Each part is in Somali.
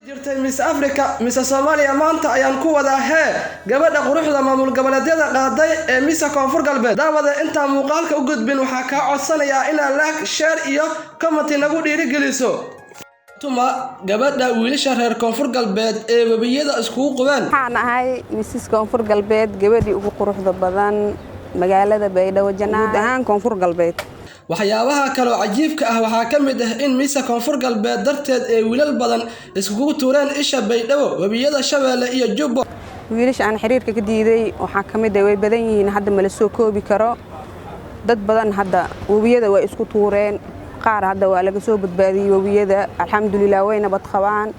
Jirtay Miss Africa, Miss Soomaaliya, maanta ayaan ku wadaa hee gabadha quruxda maamul goboleedyada qaaday ee Miss Koonfur Galbeed. Daawada, intaan muuqaalka u gudbin, waxaa kaa codsanayaa inaad like, share iyo comment nagu dhiirigeliso. Tuma gabadha wiilasha reer Koonfur Galbeed ee webiyada iskugu qubeen? Waxaan ahay Mrs Koonfur Galbeed, gabadhii ugu quruxda badan magaalada Baydhabo, guud ahaan Koonfur Galbeed. Waxyaabaha kaloo cajiibka ah waxaa ka mid ah in Miss Koonfur Galbeed darteed ee wiilal badan iskugu tuureen isha Baydhabo, webiyada Shabeelle iyo Jubbo. Wiilasha aan xiriirka ka diiday waxaa ka mid ah, way badan yihiin, hadda ma la soo koobi karo. Dad badan hadda webiyada way isku tuureen, qaar hadda waa laga soo badbaadiyey webiyada, alxamdulilah, way nabad qabaan.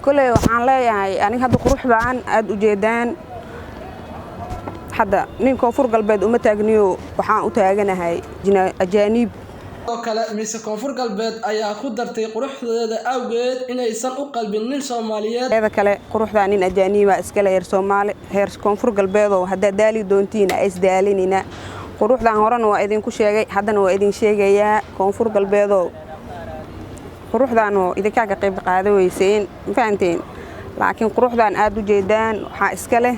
Koley waxaan leeyahay, aniga hadda quruxdaan aad u jeedaan, hadda nin Koonfur Galbeed uma taagniyo, waxaan u taaganahay ajaaniib. Sidoo kale, Miss Koonfur Galbeed ayaa ku dartay quruxdeeda awgeed inaysan u qalbin nin Soomaaliyeed. Teeda kale, quruxdaa nin ajaaniiba iskale. Heer Soomaali, heer Koonfur Galbeedoo, haddaad daali doontiina isdaalinina. Quruxdan horena waa idinku sheegay, haddana waa idin sheegayaa. Koonfur Galbeedoo, quruxdaanoo idinkaa ka qayb qaada weyseen, ma fahanteen? Laakiin quruxdan aad u jeedaan waxaa iska leh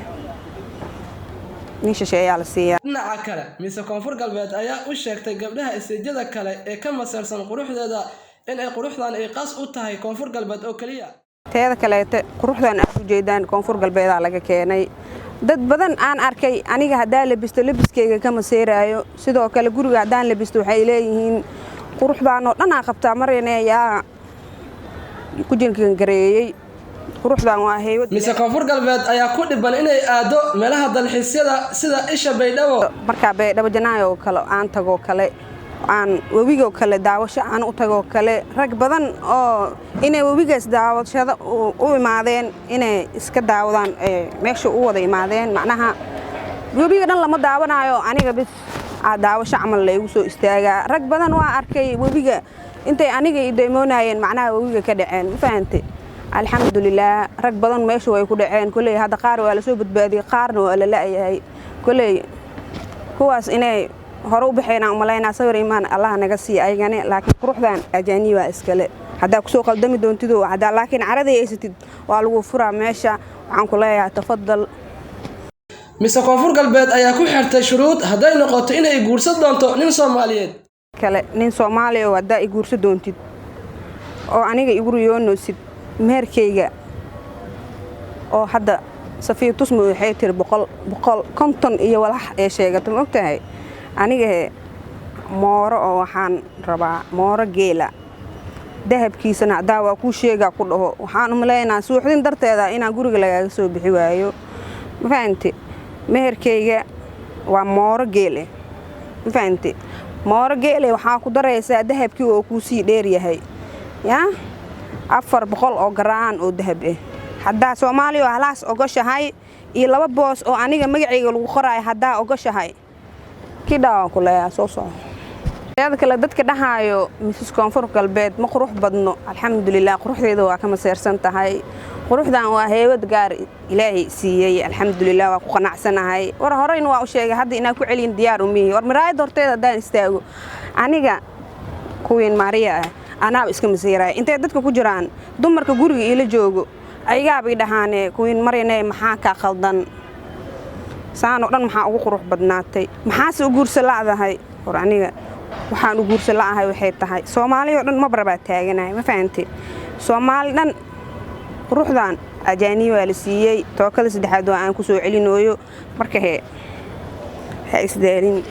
nin shisheeyaa la siiyaa. Dhinaca kale, Miss Koonfur Galbeed ayaa u sheegtay gabdhaha isteejyada kale ee ka maseersan quruxdeeda in ay quruxdan ay qaas u tahay Koonfur Galbeed oo keliya. Teeda kaleete, quruxdan aad u jeedaan Koonfur Galbeedaa laga keenay. Dad badan aan arkay, aniga haddaa labisto labiskeyga kama seeraayo. Sidoo kale, guriga haddaan labisto, waxay leeyihiin quruxdaan oo dhan aa qabtaa marayne, yaa ku jinkangareeyey? Quruxdan waa heybad. Miss Koonfur Galbeed ayaa ku dhiban inay aado meelaha dalxiisyada sida isha Baydhabo. Markaa Baydhabo Janaayo oo kale aan tagoo kale, aan webigoo kale daawasho aan u tagoo kale, rag badan oo inay webigaas daawashada u imaadeen, inay iska daawadaan meesha u wada imaadeen. Macnaha, webiga dhan lama daawanayo, aniga bis aa daawasho camal laygu soo istaagaa. Rag badan waa arkay webiga intay aniga i daymoonayeen, macnaha webiga ka dhaceen, ma fahante? Alxamdulilaah, rag badan meesha way ku dhaceen. Koley hadda qaar waa lasoo badbaadiyey, qaarna waa la la'yahay. Koley kuwaas inay hore u baxeen aan umalaynaa, sawir imaan Allah naga siiya ayagane. Laakiin quruxdan ajaaniibaa iskale. Haddaa kusoo qaldami doontido haddaa, laakiin caradii haysatid waa lagu furaa meesha. Waxaan ku leeyahay, tafadal. Miss Koonfur Galbeed ayaa ku xirtay shuruud hadday noqoto inay guursan doonto nin Soomaaliyeed. Kale, nin Soomaaliya oo haddaa i guursa doontid oo aniga igu riyoonaysid, meherkayga oo hadda Safiya Tusmo waxay tiri 150 iyo walax ee sheegato, ma ogtahay? Aniga mooro oo waxaan rabaa mooro geela, dahabkiisana haddaa waa kuu sheegaa ku dhaho. Waxaan umaleynaa suuxdin darteeda inaan guriga lagaaga soo bixi waayo, ma fahamte? Meherkayga waa mooro geele, ma fahamte? Mooro geele waxaa ku daraysaa dahabkii oo kuu sii dheer yahay, yaa 400 oo garaan oo dahab ah. Haddaa Soomaaliya oo halaas ogoshahay iyo laba boos oo aniga magacayga lagu qoraayo haddaa ogoshahay, kidhaa waan ku leeyahay, soo soco. Teeda kale, dadka dhahaayo Mrs Koonfur Galbeed ma qurux badno, alxamdulilah, quruxdeeda waa ka maseersan tahay. Quruxdan waa heybad gaar Ilaahay siiyey, alxamdulilah, waa ku qanacsanahay. War horeyna waa u sheegay, hadda inaan ku celin diyaar umihi. War miraayadda horteeda haddaan istaago, aniga Queen Maria ah anaaba iska maseeraya. Intay dadka ku jiraan, dumarka guriga iila joogo ayagaabay dhahaane, "Queen Maryane, maxaa kaa khaldan? Saan oo dhan maxaa ugu qurux badnaatay? Maxaase u guursa la'dahay?" War aniga waxaan u guursa la'ahay waxay tahay, Soomaali oo dhan mabrabaa taaganahay, ma fahantay? Soomaali dhan quruxdan ajaaniib waa la siiyey. Tookada saddexaad waa aan ku soo celinooyo. Marka hee, ha isdaalin.